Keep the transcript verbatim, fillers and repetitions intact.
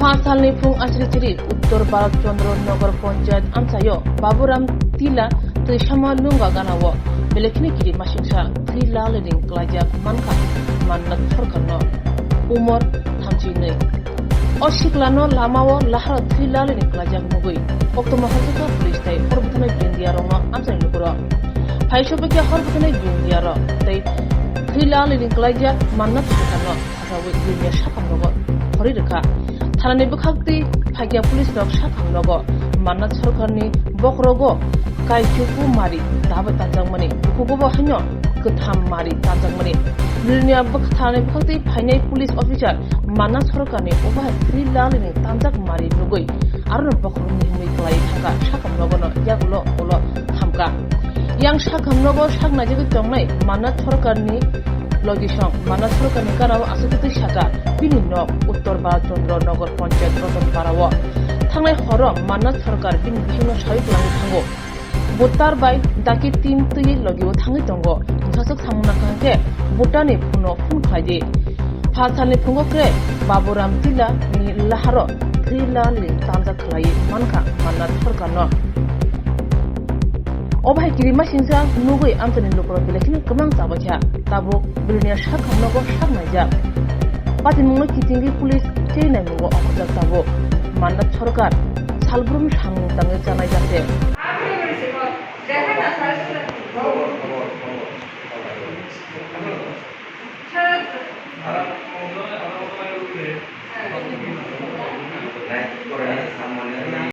Pha salni phung asri chiri Uttor Bharat Chandra Nagar Panchayat amchaio Baburam Tila twi sama lunga ganao belekini kiri masingsa thwi laliring klaijak mankha Mannat Sarkarno, umor thamchi nwi. O siklano lamao laharo thwi laliring klaijak nugwi koktwma hojwkha police tei hor bwthanai bindiarokno amchaini lukurok. Phaisobakhe hor bwthanai bindiarok tei thwi laliring klaijak Mannat Sarkarno phasawi buini sakhamrogo khorwi rwkha. Thanani bwkhaktwi phaikya police rok sakhamrogo Mannat Sarkarni bokrogo kaichuku mari dabai tanjakmani, bukugobo haino kwtham mari tanjakmani. Buini bwkha-, thanani bwkhaktwi phainai police officer Mannat Sarkarni obo hai thwi laliring tanjak mari nugwi arono bokhorokni himwi kwlaiwi thangkha, sakhamrogono yagulo ulo thamkha. Yang sakhamrogo sak naijagwi tongnai Mannat Sarkarni logisong Mannat Sarkarni ganao aswk twi saka bini nok Uttor Bharat Chandra Nagar Panchayat Roton Parao. Thangnai horo Mannat Sarkar bini bisingno sawi kwlangwi thango. Voter bai daki team twiwi logio thangwi tongo. Bwsaswk samung nangkha hwnkhe voter ni phone phone khlai di. Pha salni phungo kre Baburam Tila ni laharo thwi laliring tanjak khlaiwi mankha Mannat Sarkarno. Obo hai kirimasingsa nugwi amchaini lukurok belai kheno kwmang chabaikha. Tabuk buini sakhamrogo sak naijak. Patimungno kitingwi police tei naimungo ongkhorjak tabuk. Mannat Sarkar salbrum samung tangwi chanai jase.